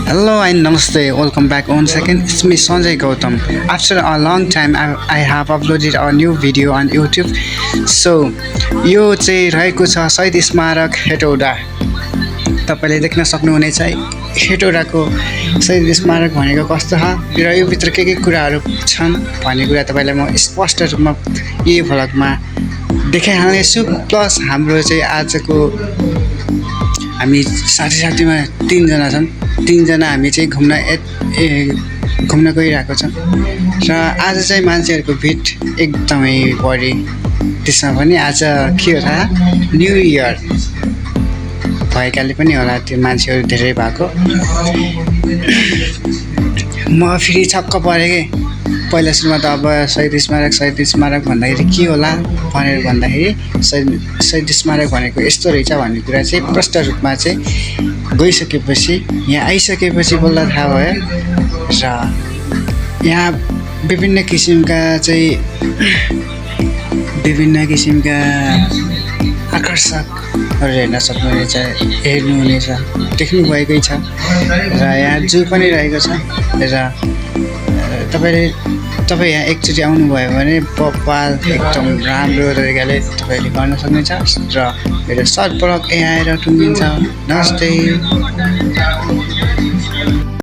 Hello and namaste. Welcome back once again. It's me Sanjay Gautam. After a long time, I have uploaded a new video on YouTube. So, यो चाहिँ रहेको छ शहीद स्मारक हेटौडा। तपाईले देख्न सक्नुहुनेछ हेटौडाको शहीद स्मारक भनेको कस्तो छ र यो भित्र के कुराहरू छन् भन्ने कुरा तपाईलाई म स्पष्ट रूपमा यही भ्लगमा देखाइहाल्नेछु। प्लस हाम्रो चाहिँ आजको हामी साथीमा 3 जना छन्। 3 जना हामी चाहिँ घुम्न गइरहेको छौं र आज चाहिँ मान्छेहरुको भिड एकदमै बढी। त्यसमा पनि आज के हो थाहा, न्यू इयर भएकाले पनि होला त्यो मान्छेहरु धेरै भएको। म फेरि छक्क परे के पहिला सुरुमा त अब शहीद स्मारक भन्दाखेरि के होला भनेर भन्दाखेरि शहीद स्मारक भनेको यस्तो रहेछ भन्ने कुरा चाहिँ प्रष्ट रूपमा चाहिँ गइसकेपछि यहाँ आइसकेपछि बल्ल थाहा भयो। र यहाँ विभिन्न किसिमका आकर्षकहरु हेर्नुहुनेछ, देख्नु भएकै छ। र यहाँ जू पनि रहेको छ र तपाई यहाँ एकचोटी आउनुभयो भने बवाल एकदम राम्रो तरिकाले तपाईले गर्न सक्नुहुन्छ। र मेरो सर्ट ब्लग यहाँ आएर टुङ्गिन्छ। नमस्ते।